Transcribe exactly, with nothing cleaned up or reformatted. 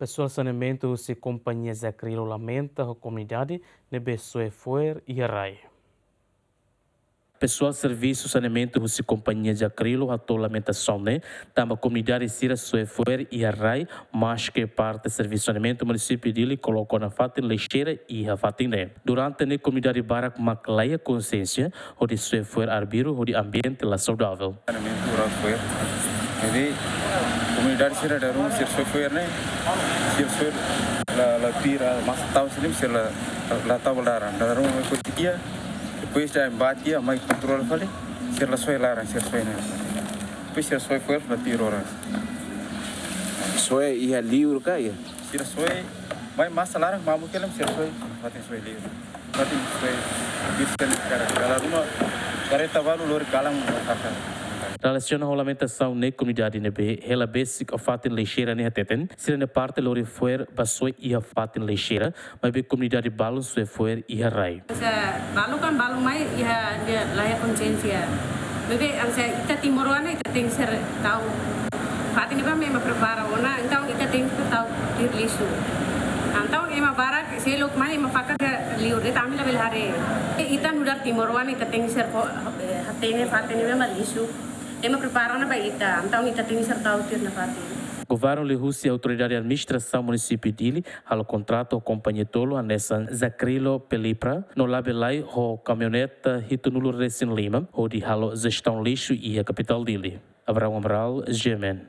Pesoál saneamentu husi kompañia Jakrilo lamenta ho komunidade ne'ebé soe fo'er iha rai. Pesoál servisu saneamentu husi kompañia Jakrilo hato'o lamentasaun ne'e tanba komunidade sira soe fo'er iha rai, maske parte servisu saneamentu munisípiu Dili koloka ona fatin lixeira iha fatin ne'e. Durante ne'e komunidade barak mak la iha konsiénsia hodi soe fo'er arbiru hodi ambiente la saudavel. Saneamentu rua fo'er. Jadi, komunidade sira dala ruma sira soe fo'er ne'e, sira soe la, la tuir, ah, masa tau sini sira la, la, la tau laran. Dala ruma mai foin tiha, depois de embate, mai kontrola fali, sira la soe laran, sira soe ne'e. Depois sira soe fo'er la tuir oras. Soe iha liur ka iha? Sira soe, mai masa laran, mamuk kelam sira soe, fatin soe liur. Fatin soe, bisa ni sekarang. Dala ruma, kareta balu lori kalang, kaka. Relasiona ho lamentasaun ne'e komunidade ne'ebé hela besik fatin lixeira ne'e hateten, sira-nia parte lori fo'er ba soe iha fatin lixeira, maibé komunidade balun soe fo'er iha rai. Sa balu kan balu mai iha nia la iha konsiénsia. Maibé hanesan ita timoroan ita tenke ser tau. Fatin ne'ebá ema prepara ona, entaun ita tenke tau tuir lixu. Entaun ema barak seluk mai ema fakar iha liur, de'it ami labele haree. Ita nu'udar timoroan ita tenke ser ko, eh, hatene fatin ne'ebé mak lixu. Ema prepara ona ba ita, entaun ita tenke ser tau tuir nafatin. Governu liuhusi Autoridade Administrasaun Munisípiu Dili halo kontratu ho kompañia tolu hanesan Jakrilo Pelipra no Labelai ho kamioneta hitunulu resin lima hodi halo jestaun lixu iha kapitál Dili. Abraão Amaral, G M N.